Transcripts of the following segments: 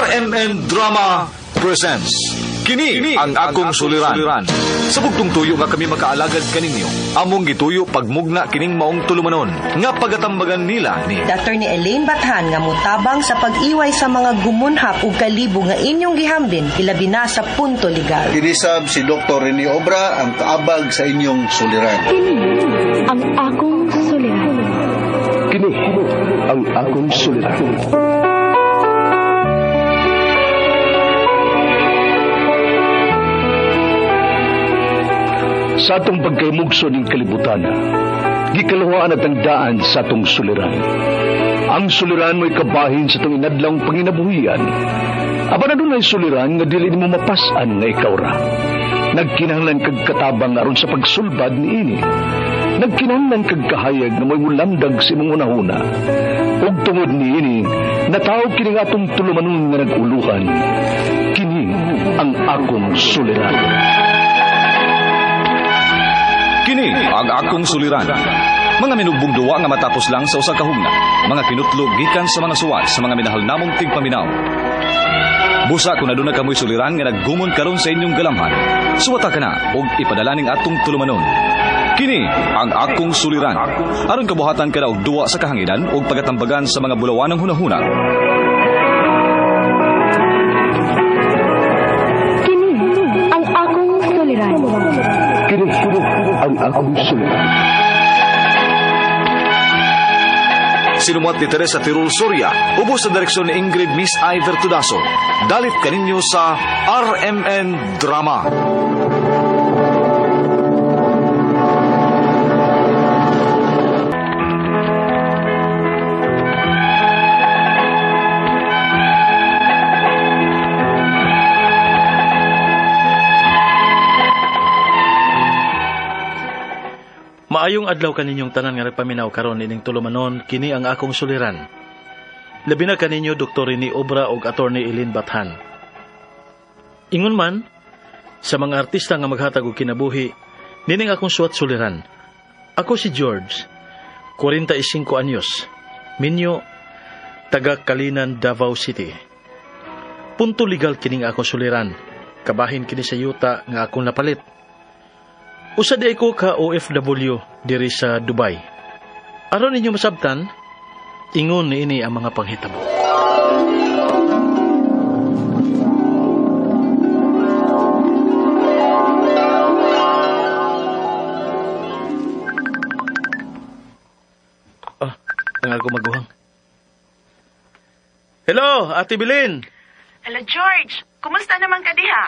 RMN Drama presents Kini ang akong suliran. Sa bugtong tuyo nga kami makaalagad kaninyo, among gituyo pagmugna kining maong tulumanon nga pagatambagan nila ni Attorney Elaine Bathan nga motabang sa pag-iway sa mga gumunhap ug kalibo nga inyong gihambin ilabi na sa punto legal. Kinisab si Dr. Rene Obra ang kaabag sa inyong suliran. Kini ang akong suliran. Kini ang akong suliran. Sa atong pagkaymugso ning kalibutan, gikaluhaan at ang daan sa atong suliran. Ang suliran mo'y kabahin sa atong inadlawng panginabuhian. Apan adunay suliran nga dili nimo mapas-an nga ikaw ra. Nagkinahanglan kag katabang aron sa pagsulbad niini. Nagkinahanglan kag kahayag nga mo'y mulamdag sa imong hunahuna. Ug tungod niini, nataw kini nga atong tulumanon nga nag-uluhan. Kini ang akong suliran. Kini ang akong suliran. Mga minugbong duwa nga matapos lang sa usa ka hugna. Mga kinutlog gikan sa mga suwat sa mga minahal namong tigpaminaw. Busa kung aduna kamoy suliran nga naggumon karon sa inyong galamhan, suwata ka na og ipadala ning atong tulumanon. Kini ang akong suliran. Aron kabuhatan ka na og duwa sa kahanginan og pagatambagan sa mga bulawanang hunahuna. Kini ang akong suliran. Kini ang akong suliran. Sinumuat ni Teresa Tirul Soria, ubos sa direksyon ni Ingrid Miss Iver Tudaso. Dalit kaninyo sa RMN Drama. Maayong adlaw kaninyong tanan nga nagpaminaw karon ining tulumanon, kini ang akong suliran. Labi na kaninyo Dr. Rene Obra ug Attorney Elaine Bathan. Ingon man sa mga artista nga maghatag og kinabuhi, nining akong suwat suliran. Ako si George, 45 anyos, minyo, taga Kalinan, Davao City. Punto legal kining akong suliran, kabahin kini sa yuta nga akong napalit. Usa di ko ka OFW diri sa Dubai. Aron ninyo masabtan, ingon niini ang mga panghitabo. Ah, ang ako maguhang. Hello, Ate Bilin. Hello, George. Kumusta naman ka diha?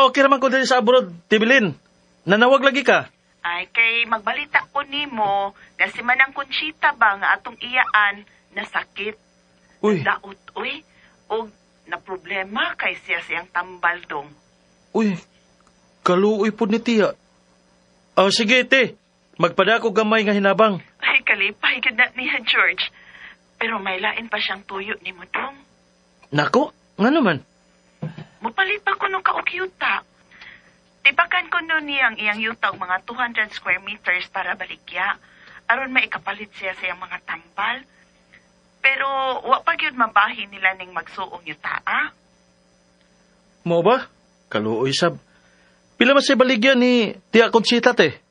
Okay naman ko diri sa abroad, Ate Bilin. Nanawag lagi ka? Ay, kay magbalita ko nimo kasi man ang Conchita ba nga atong iyaan nasakit. Uy. Daot, uy. Og na problema kay siya siyang tambal dong. Uy, kaluoy pod ni tiya. Oh, sige, te. Magpadako gamay nga hinabang. Ay, kalipay gud na niya, George. Pero may lain pa siyang tuyo nimo dong. Nako, nga naman. Mupalit pa ko nung kaukyuta. Tipakan ko nun niyang iyang yuta og mga 200 square meters para baligya. Aron maikapalit siya sa iyang mga tambal. Pero wa pa gyud mabahin nila ning magsuong yuta, ah? Mo ba? Kaluoy sab. Pila man siya baligya ni Tia Conchita, te?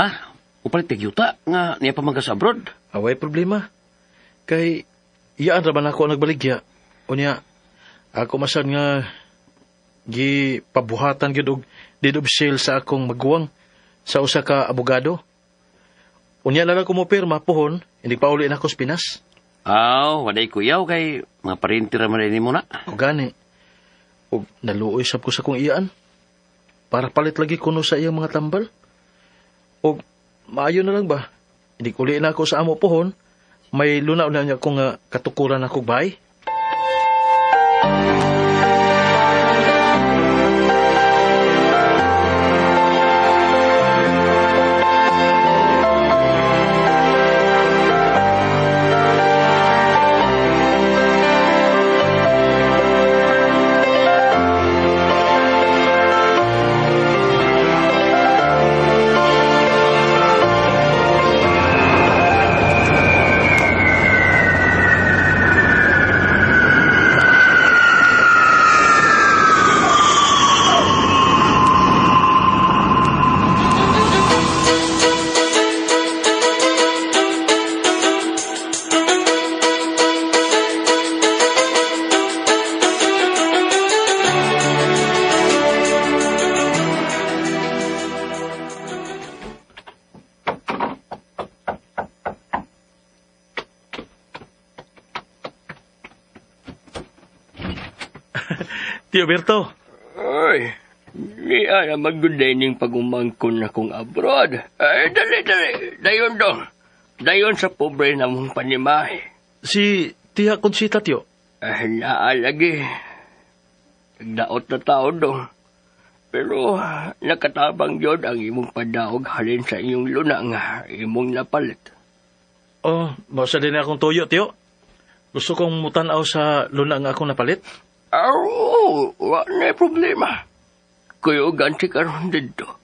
Ha? Upalit kag yuta nga niya pa man ka sa abroad. Away problema. Kay iyaan ra man ako ang nagbaligya. Unya ako masad nga gipabuhatan gyud og deed of sale sa akong maguwang sa usa ka abogado. Unya na lang ko mo pirma pohon, hindi pa uli na ako sa Pinas. Aw, waday kuyaw kay mga parente ra man nimo na. O gani. Og naluoy sab ko sa akong iyaan. Para palit lagi kuno sa iyang mga tambal. Og maayo na lang ba? Hindi uli na ako sa amo pohon. May lunaw na niya akong katukuran ako bay. Tio Berto. Ay, niya na maguday ning pagumangkon akong abroad. Ay, dali, dali. Dayon dong. Dayon sa pobre na mong panimahe. Si Tia Conchita, Tio. Ay, naalagi. Nagdaot na tao dong. Pero nakatabang yun ang imong padaog halin sa inyong luna nga imong napalit. Oh, mao sa din akong tuyo, Tio. Gusto kong mutanaw sa luna nga akong napalit. Aro, wa na problema. Kuyo ganti karon dito.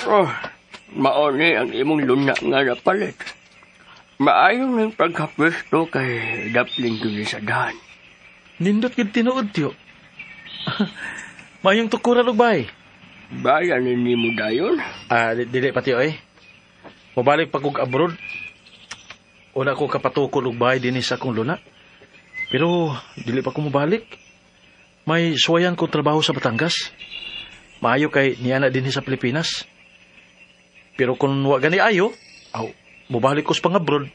Oh, maoni ang imong luna nga napalit. Maayo ng pagkapwesto kay dapling gyud sa dahan. Nindot gid tinuod, Tio. Mayong tukuran og bay. Bayan ni nimo dayon. Ah, dili pa, Tio, eh. Mobalik pa kog abroad. Una ko kapatukol og bahay dinhi sa akong luna. Pero dili pa ko mobalik. May suwayan ko trabaho sa Batangas. Maayo kay niya na dinhi sa Pilipinas. Pero kung wa gani ayo, aw, mobalik ko sa pang-abroad.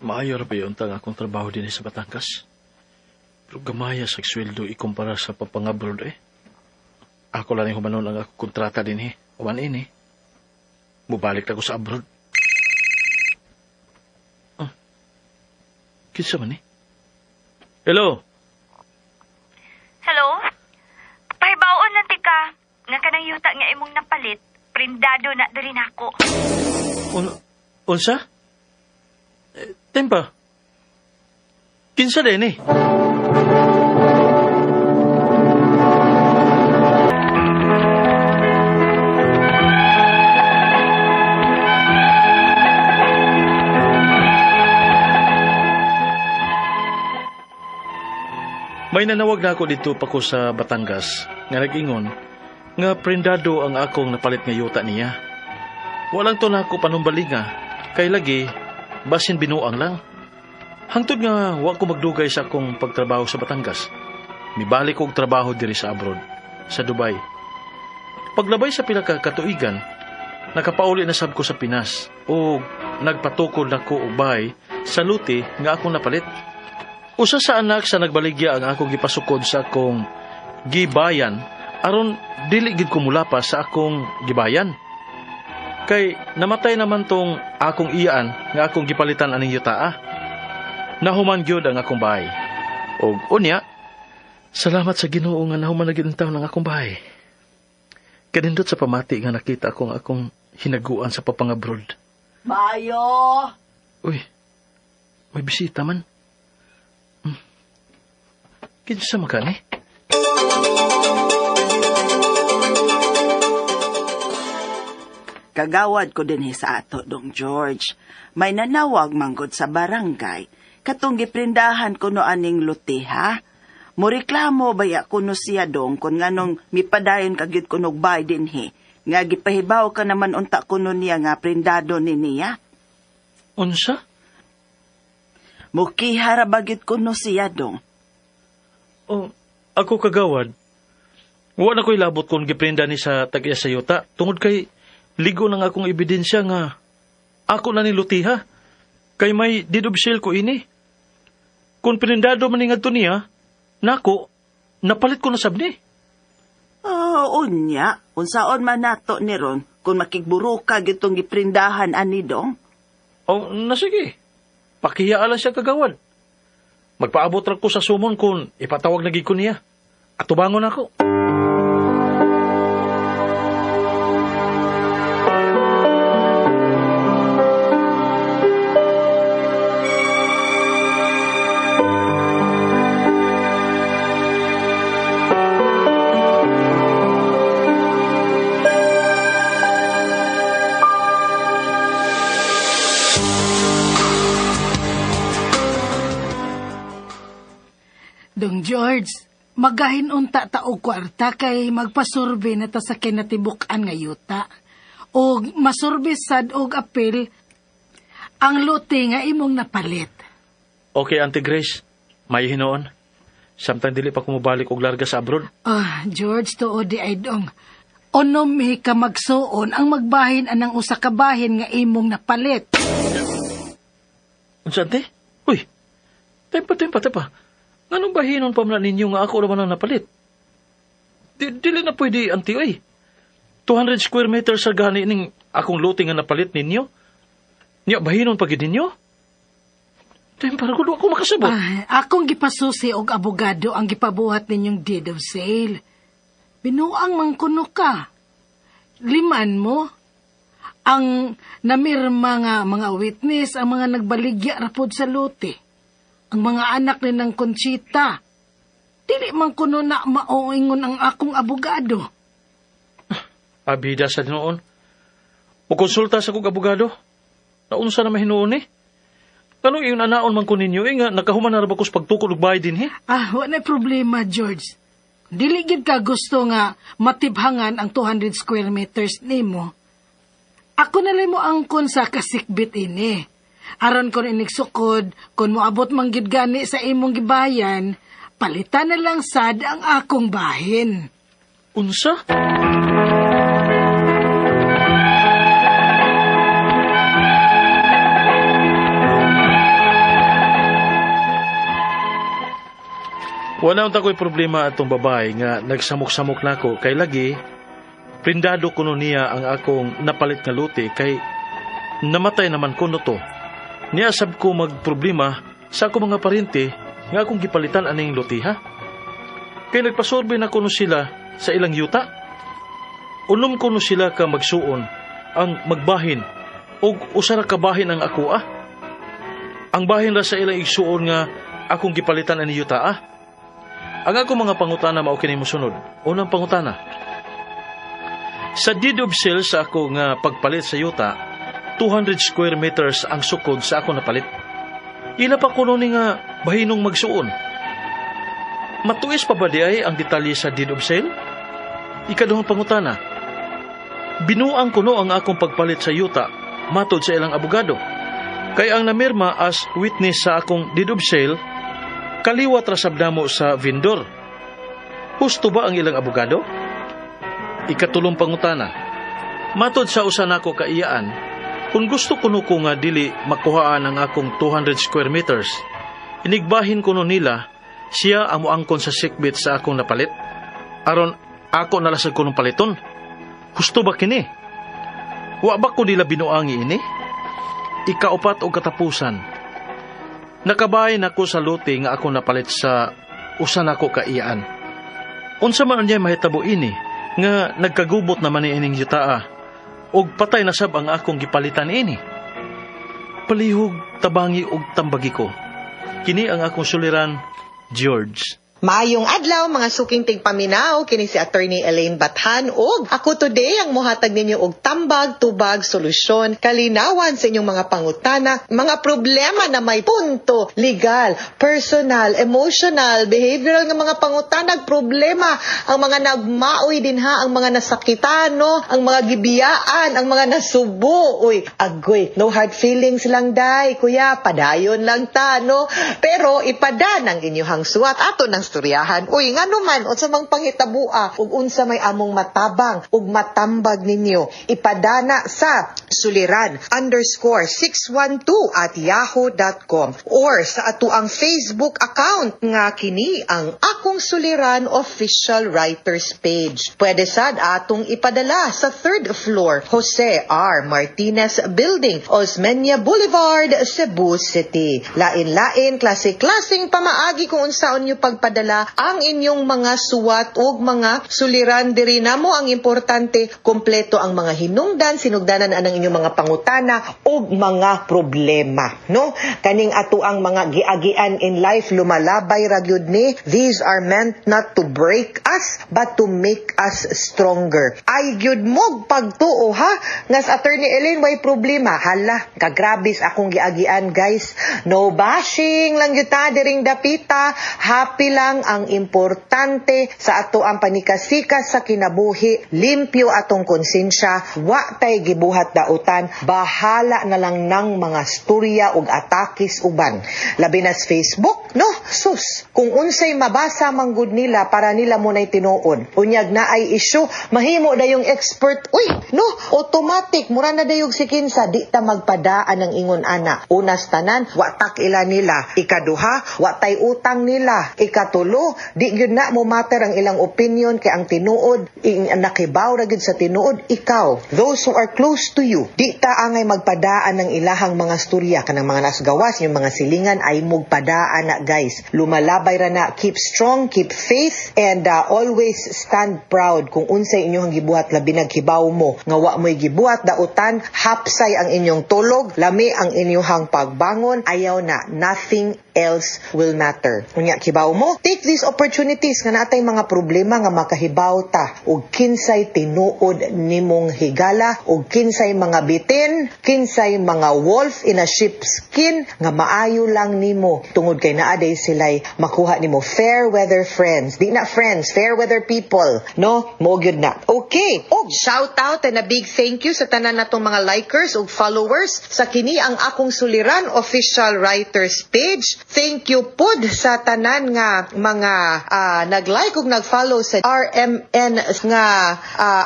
Maayo ra ba yun tang akong trabaho din sa Batangas? Pero gamaya sa sweldo ikumpara sa papangabroad eh. Ako lang yung humanon ang akong kontrata din eh. Uman ini. Mubalik na ko sa abroad. Ah, kinsa man eh? Hello? Hello? Pahibaon lang tika. Nga kanang yuta nga imong napalit, prindado na diri nako. Unsa? Eh, tempa. Kinsa din eh? May nanawag na ako dito pa ko sa Batangas nga nag-ingon nga prindado ang akong napalit nga yuta niya. Walang to na ako panumbalinga kay lagi basin binuang lang. Hangtod nga wa ko magdugay sa akong pagtrabaho sa Batangas. Mibalik og trabaho diri sa abroad, sa Dubai. Paglabay sa pila ka katuigan, nakapauli na sab ko sa Pinas o nagpatukod na ko og bahay sa luti nga akong napalit. Usa sa anak sa nagbaligya ang akong gipasukod sa akong gibayan aron dili gid ko mulapas sa akong gibayan. Kay namatay naman tong akong iyaan nga akong gipalitan aning yutaa. Nahuman gyud ang akong bahay. Og unya, salamat sa Ginoo nga nahuman na gyud ang taon ang akong bahay. Kanindot sa pamati nga nakita akong akong hinaguan sa papangabroad. Mayo! Uy, may bisita man. Kinsa man ka ni? Kagawad ko din sa ato, Dong George. May nanawag manggod sa barangay. Katong giprindahan ko no aning luti, ha? Moreklamo baya kuno siya dong kung nganong mipadayon kagyud kunog bay dinhi. Nga gipahibaw ka naman unta kuno niya nga prindado ni niya. Unsa? Mukihara bagyud kuno siya dong. Oh, ako kagawad. Wa na ko'y labot kung giprinda ni sa tag-iya sa yuta. Tungod kay ligo nang akong ebidensya nga ako na ni lutiha. Kay may deed of sale ko ini. Kung prindado man ni ngadto niya, nako, napalit ko na sab ni. Oh, unya. Unsaon man nato ni ron kung makigburuka gitong giprindahan ani dong? Oh, na sige. Pakihiyaan lang siya kagawad. Magpaabot ra ko sa sumon kung ipatawag na gid ko niya. Atubangon ako. Dong George, magahin unta ta og kwarta kay magpasurvey na ta sa kinatibuk-an nga yuta. Og masurvey sad og apil ang lote nga imong napalit. Okay, Auntie Grace. May hinoon. Samtang dili pa ko mobalik og larga sa abroad. Ah, George, tuod di ay dong. Unom mi ka magsuon ang magbahin anang usa ka bahin nga imong napalit. Unsa, Auntie? Uy, tempa. Nganong bahinon pa man ninyo nga ako naman ang napalit? Dili na pwede, Auntie, oy. 200 square meters sa gani ning akong lote nga napalit ninyo. Nya, bahinon pa gid ninyo? Tempa, gulo ako makasabot. Ah, akong gipasusi og abogado ang gipabuhat ninyong deed of sale. Binuang man kuno ka. Liman mo. Ang namirma nga mga witness, ang mga nagbaligya rapod sa lote. Ang mga anak ni ng Conchita. Dili man kuno na maoingon ang akong abogado. Abida sa noon. O konsulta sa kong abogado. Naunsa na mahinuon eh. Anong iyon anaon man ko ninyo eh nga nakahuman na ra ba ko sa pagtukod og bayad din eh? Ah, wala problema, George. Dili gid ka gusto nga matibhangan ang 200 square meters nimo. Ako na lang mo angkon sa kasikbit ini. Aron kon inigsukod, kon moabot man gid gani sa imong gibayan, palitan na lang sad ang akong bahin. Unsa? Wala unta ko'y problema atong babae nga nagsamok-samok nako kay lagi prindado kuno niya ang akong napalit nga lote kay namatay naman kuno to. Niya sab ko magproblema sa akong mga parente nga akong gipalitan aning lote ha. Kay nagpasurvey na kuno sila sa ilang yuta. Unom kuno sila ka magsuon ang magbahin og usa ra ka bahin ang ako ah. Ang bahin ra sa ilang igsuon nga akong gipalitan ani yuta ah. Ang akong mga pangutana mao kini mosunod. Unang pangutana. Sa deed of sale sa ako nga pagpalit sa yuta, 200 square meters ang sukod sa ako napalit. Ila pa kuno ni nga bahinong magsuon. Matuis pa ba di ay ang detalye sa deed of sale? Ikaduhang pangutana. Binuang kuno ang akong pagpalit sa yuta matod sa ilang abogado. Kay ang namirma as witness sa akong deed of sale, kaliwat ra sab namo sa vendor. Husto ba ang ilang abogado? Ikatulong pangutana. Matod sa usa nako kaiyaan, kung gusto kuno ko nga dili makuhaan ang akong 200 square meters, inigbahin kuno nila siya ang moangkon sa sikbit sa akong napalit. Aron ako nalasag kunong paliton. Husto ba kini? Wa ba ko nila binuangi ini? Ikaupat og katapusan. Nakabahin ako sa lote nga ako napalit sa usa nako kaiyaan. Unsa man unya mahitabo ini nga nagkagubot naman ni ining yutaa og patay na sab ang akong gipalitan ini. Palihog tabangi og tambagi ko. Kini ang akong suliran, George. Maayong adlaw mga suking tigpaminaw, kini si Attorney Elaine Bathan ug ako today ang mohatag ninyo og tambag, tubag, solusyon, kalinawan sa inyong mga pangutana, mga problema na may punto, legal, personal, emotional, behavioral nga mga pangutana, problema, ang mga nagmaoy din ha, ang mga nasakitan, no, ang mga gibiyaan, ang mga nasubo. Uy, agoy, no hard feelings lang day, kuya, padayon lang ta, no? Pero ipadan ang inyong suwat ato nang storyahan. Uy, ngano man unsa mang panghitaboa ug unsa may among matabang ug matambag ninyo, ipadana sa suliran_612@yahoo.com or sa atoang Facebook account nga kini ang Akong Suliran Official Writers Page. Pwede sad atong ipadala sa third floor, Jose R. Martinez Building, Osmeña Boulevard, Cebu City. Lain-lain, klase-klaseng pamaagi kung unsaon nyo pagpadala ang inyong mga suwat ug mga suliran diri namo. Ang importante, kompleto ang mga hinungdan, sinugdanan anang inyong mga pangutana ug mga problema, no? Kaning ato ang mga giagian in life, lumalabay ra gyud ni. These are meant not to break us but to make us stronger. Ay gyud mog pagtuo ha nga sa Attorney Elaine way problema. Hala, kagrabis akong giagian, guys. No bashing lang gyud ta diring dapita. Happy lang. Ang importante sa ato ang panikasikas sa kinabuhi, limpyo atong konsensya, wa tay gibuhat dautan, bahala na lang ng mga storya ug atakis uban. Labi na sa Facebook, no? Sus, kung unsay mabasa manggud nila, para nila mo na'y tinuod. Unyag na ay issue, mahimo na yung expert. Uy, no, automatic, mura na dayog si kinsa, di ta magpadaan ng ingon ana. Unas tanan, wa tak ila nila. Ikaduha, wa tay utang nila. Ikatulo, di gyud na mo matter ang ilang opinion kay ang tinuod, nakibaw ra gyud sa tinuod ikaw. Those who are close to you, di ta angay magpadaan ng ilahang mga storya kanang mga nasgawas, yung mga silingan ay mugpadaan na, guys. Lumalabay ra na, keep strong, keep faith, and always stand proud kung unsay inyong gibuhat, labi nagkibaw mo nga wa mo'y gibuhat dautan. Hapsay ang inyong tulog, lami ang inyong pagbangon, ayaw na, nothing else will matter. Unya kibaw mo, take these opportunities nga natay mga problema nga makahibaw ta og kinsay tinuod nimong higala og kinsay mga bitin, kinsay mga wolf in a sheep's skin nga maayo lang nimo tungod kay naa day sila'y makuha nimo. Fair weather friends. Di na friends, fair weather people, no? Mo gyud na. Okay. Og shout out and a big thank you sa tanan natong mga likers ug followers sa kini ang Akong Suliran Official Writers Page. Thank you pud sa tanan nga mga nag-like ug nag-follow sa RMN nga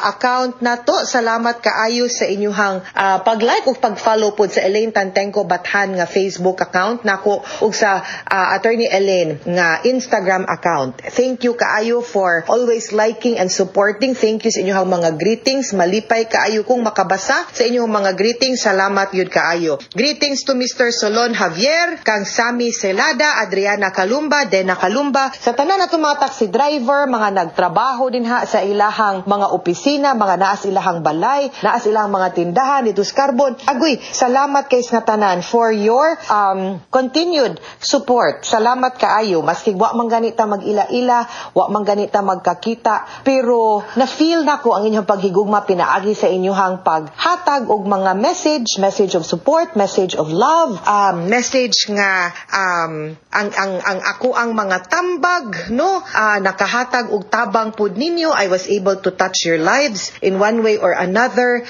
account nato. Salamat kaayo sa inyuhang pag-like ug pag-follow pud sa Elaine Tantengco Bathan nga Facebook account nako ug sa Attorney Elaine nga Instagram account. Thank you kaayo for always liking and supporting. Thank you sa inyong mga greetings. Malipay kaayo kung makabasa sa inyong mga greetings. Salamat yun kaayo. Greetings to Mr. Solon Javier, kang Sami Celada, Adriana Kalumba, Dena Kalumba, sa tanan nato mga taxi driver, mga nagtrabaho din ha sa ilahang mga opisina, mga naas ilahang balay, naas ilahang mga tindahan dito sa Carbon. Agoy, salamat kay nga tanan for your continued support. Salamat kaayo. Maski wa man ganita mag-ila-ila, wa man ganita magkakita, pero na-feel nako ang inyong paghigugma pinaagi sa inyong paghatag og mga message, message of support, message of love, message nga ang ako ang mga tambag, no, nakahatag og tabang pud ninyo. I was able to touch your lives in one way or another.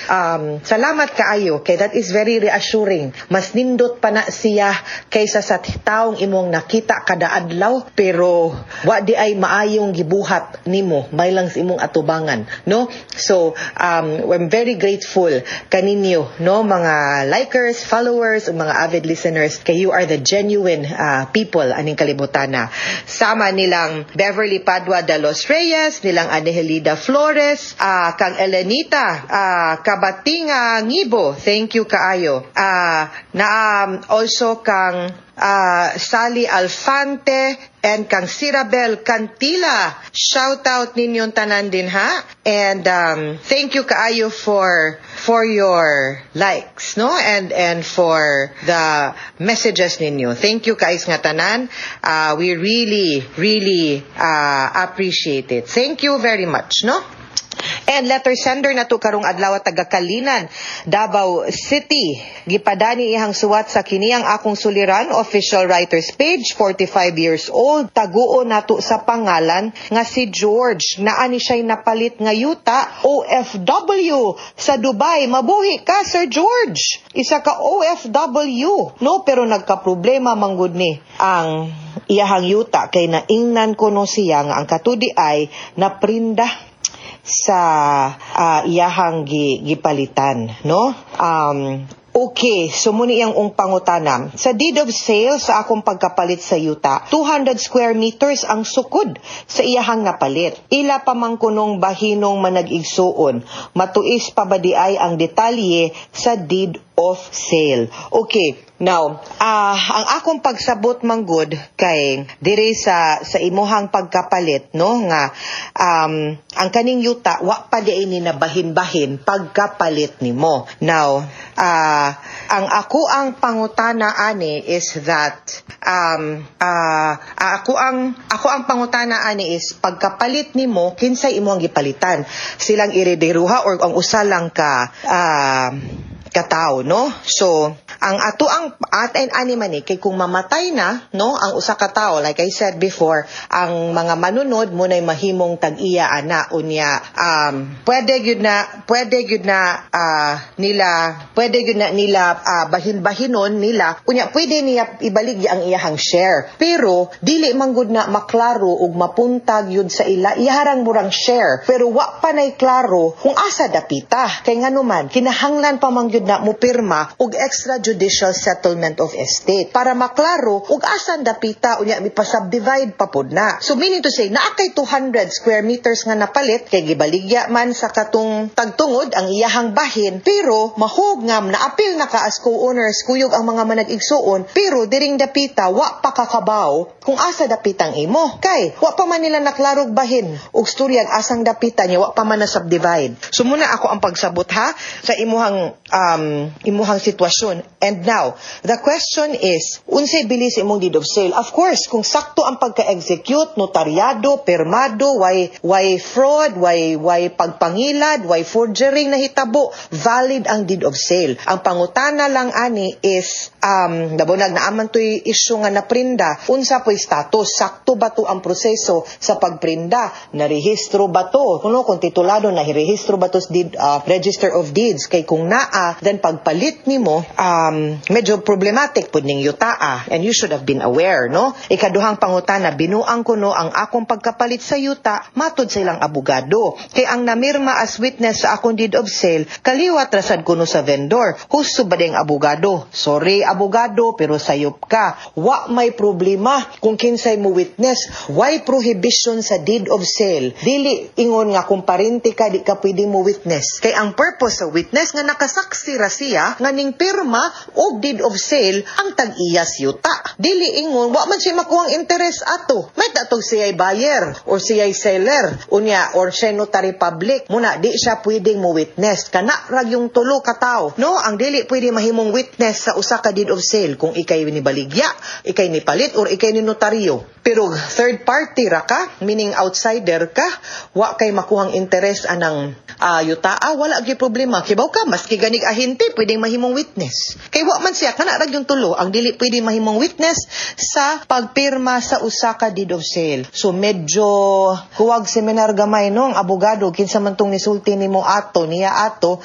Salamat kaayo kay that is very reassuring. Mas nindot pa na siya kaysa sa taong imong nakita kada adlaw pero wa di ay maayong gibuhat nimo may lang sa imong atubangan, no? So I'm very grateful kaninyo, no, mga likers, followers ug mga avid listeners kay you are the genuine people aning kalibutana. Sama nilang Beverly Padua de los Reyes, nilang Anehelida Flores, kang Elenita Kabatinga Ngibo, thank you kaayo. Na also kang Sally Alfante and kang Sirabel Cantila. Shout out ninyong tanan din ha. And thank you kaayo for your likes, no? And for the messages ninyo. Thank you guys nga tanan. We really really appreciate it. Thank you very much, no? And letter sender na to karong adlaw, taga Kalinan, Davao City. Gipadani ihang suwat sa kiniyang Akong Suliran Official Writers Page, 45 years old. Taguo nato sa pangalan nga si George. Naa ni siya'y napalit nga yuta, OFW sa Dubai. Mabuhi ka, Sir George. Isa ka OFW, no? Pero nagka-problema manggud ni ang iyahang yuta kay naingnan kuno siya nga ang katudi ay naprinda sa iyahang gipalitan, no? Okay, so muni iyang ung pangutana. Sa deed of sale sa akong pagkapalit sa yuta, 200 square meters ang sukod sa iyahang napalit. Ila pa man kunong bahinong manag-igsuon. Matuis pa ba di ay ang detalye sa deed of sale? Okay, now, ang akong pagsabot manggod kay diri sa imuhang pagkapalit, no, nga ang kaning yuta wa pa di ay ni nabahin-bahin pagkapalit nimo. Now, ang ako ang pangutana ani is that ako ang pangutana ani is pagkapalit nimo, kinsay imong gipalitan, silang erederuha or ang usa lang ka katawo, no? So, ang ato ang atin ani man ni kay kung mamatay na, no, ang usa ka tawo, like I said before, ang mga manunod mo nay mahimong tag-iya ana. Unya pwede gyud na nila bahin-bahinon nila. Unya pwede niya ibaligya ang iyahang share, pero dili man gud na maklaro ug mapuntag yun sa ila iyaharang murang share, pero wa pa nay klaro kung asa dapita, kay nganuman kinahanglan pa man gyud na mupirma og extrajudicial settlement of estate para maklaro ug asan dapita. Unya mi-subdivide pa pod na. So meaning to say, naa kay 200 square meters nga napalit kay gibaligya man sa katong tagtungod ang iyahang bahin, pero mahug nga naapil na ka as co-owners, kuyog ang mga manag-igsuon, pero diring dapita wa pa kakabaw kung asa dapitang imo, kay wa pa man nila naklarog bahin ug storyag asang dapita niya, wa pa man na subdivide. So muna ako ang pagsabot ha sa imuhang sitwasyon. And now, the question is, unsay bili sa imong deed of sale? Of course, kung sakto ang pagka-execute, notaryado, permado, why fraud, why pagpangilad, why forgery nahitabo, valid ang deed of sale. Ang pangutana lang ani is, nabunag naaman to'y issue nga naprinda, unsa po'y status, sakto ba to ang proseso sa pagprinda, narehistro ba to? Kuno kung titulado, nahirehistro ba to sa register of deeds? Kay kung naa, then pagpalit nimo, medyo problematic pud ning yutaa and you should have been aware, no? Ikaduhang pangutana, binuang kuno ang akong pagkapalit sa yuta matod sa ilang abogado. Kay ang namirma as witness sa akong deed of sale, kaliwat rasad kuno sa vendor. Husto ba ding abogado? Sorry abogado, pero sayop ka. Wa may problema kung kinsay mo witness. Why prohibition sa deed of sale? Dili ingon nga kung parente ka, di ka pwede mo witness. Kay ang purpose sa witness nga nakasaksi ra siya nga ning pirma og deed of sale ang tag-iyas yuta. Dili ingon wa man siya makuhang interest ato. May tatog siya'y buyer or siya'y seller unya or siya notary public. Muna di siya pwedeng mo witness. Kana rag yung tulo ka tawo. No, ang dili pwede mahimong witness sa usa ka deed of sale kung ikay ni baligya, ikay ni palit or ikay ni notaryo. Pero third party ra ka, meaning outsider ka, wa kay makuhang interest anang yutaa, wala gyud problema. Kibaw ka, maski ganig ahente pwedeng mahimong witness. Kay wa man siya kana rag yung tulo ang dili pwede mahimong witness sa pagpirma sa usa ka deed of sale. So medyo huwag seminar gamay, no, ang abogado kinsa man tong nisulti nimo ato niya ato,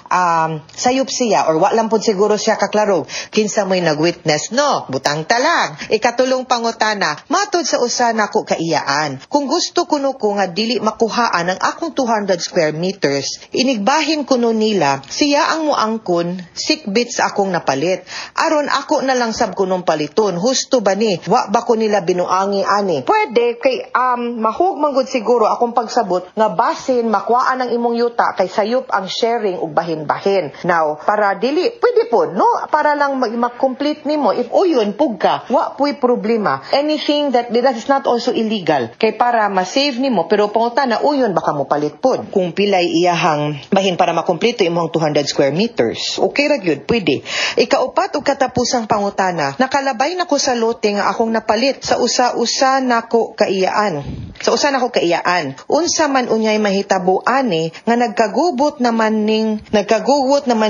sayop siya or wa lang pud siguro siya kaklaro kinsa mo'y nag-witness, no? Butang talang. Ikatulong pangutana, matod sa usa nako kaiyaan. Kung gusto kuno ko nga dili makuhaan ang akong 200 square meters, inigbahin kuno nila, siya ang muangkon sikbit sa akong napalit. Aron ako na lang sab kunong paliton. Husto ba ni? Wa ba ko nila binuangi ani? Pwede kay mahug man gud siguro akong pagsabot nga basin makuhaan ang imong yuta kay sayop ang sharing ug bahin-bahin. Now, para dili pwede pod, no, para lang ma-complete nimo if uyon pug ka, wa puy problema. Anything that that is not also illegal kay para ma-save nimo, pero pangutana, uyon baka mo palit pod kung pilay iyahang bahin para makumpleto imong 200 square meters. Okay ra gyud, pwede. Ikaupat ug katapusang pangutana, nakalabay nako sa lote nga akong napalit sa usa-usa nako kaiyaan. Sa usa nako kaiyaan, unsa man unyay mahitabo ani nga nagkagubot naman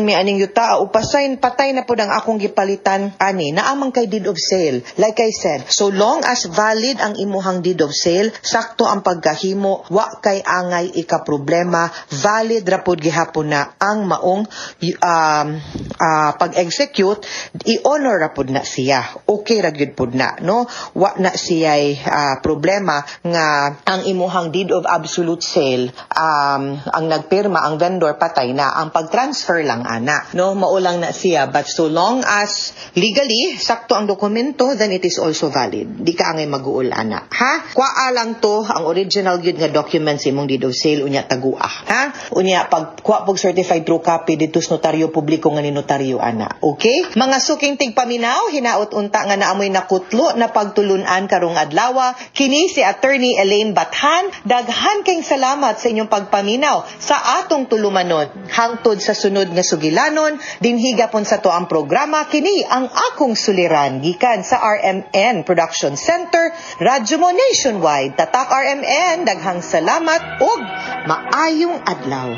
mi aning yuta o pasayn patay na pud ang akong gipalitan ani, naamang kay deed of sale. Like I said, so long as valid ang imuhang deed of sale, sakto ang pagkahimo, wa kay angay ika problema, valid ra pud gihapon na ang maong pag-execute, i-honor ra pud na siya. Okay ra gyud pud na, no? Wa na siya problema nga ang imuhang deed of absolute sale, ang nagpirma ang vendor, patay na ang pag-transfer lang ana, no? Mao lang na siya, but so long as legally sakto ang dokumento, then it is also valid. Di ka angay maguol ana, ha? Kuaa lang to ang original gyud nga document sa imong deed of sale, unya tagua, ha? Unya pag kuha pog certified true copy dito sa notaryo publiko nga ni notaryo ana. Okay, mga suking tigpaminaw, hinaot unta nga naamoy nakutlo na pagtulunan karong adlaw. Kini si Attorney Elaine Bathan. Daghan kayong salamat sa inyong pagpaminaw sa atong tulumanon. Hangtod sa sunod nga sugilanon, dinhi gapon sa atoang programa, kini ang Akong Suliran, gikan sa RMN Production Center, Radyo Mo Nationwide. Tatak RMN, daghang salamat ug maayong adlaw.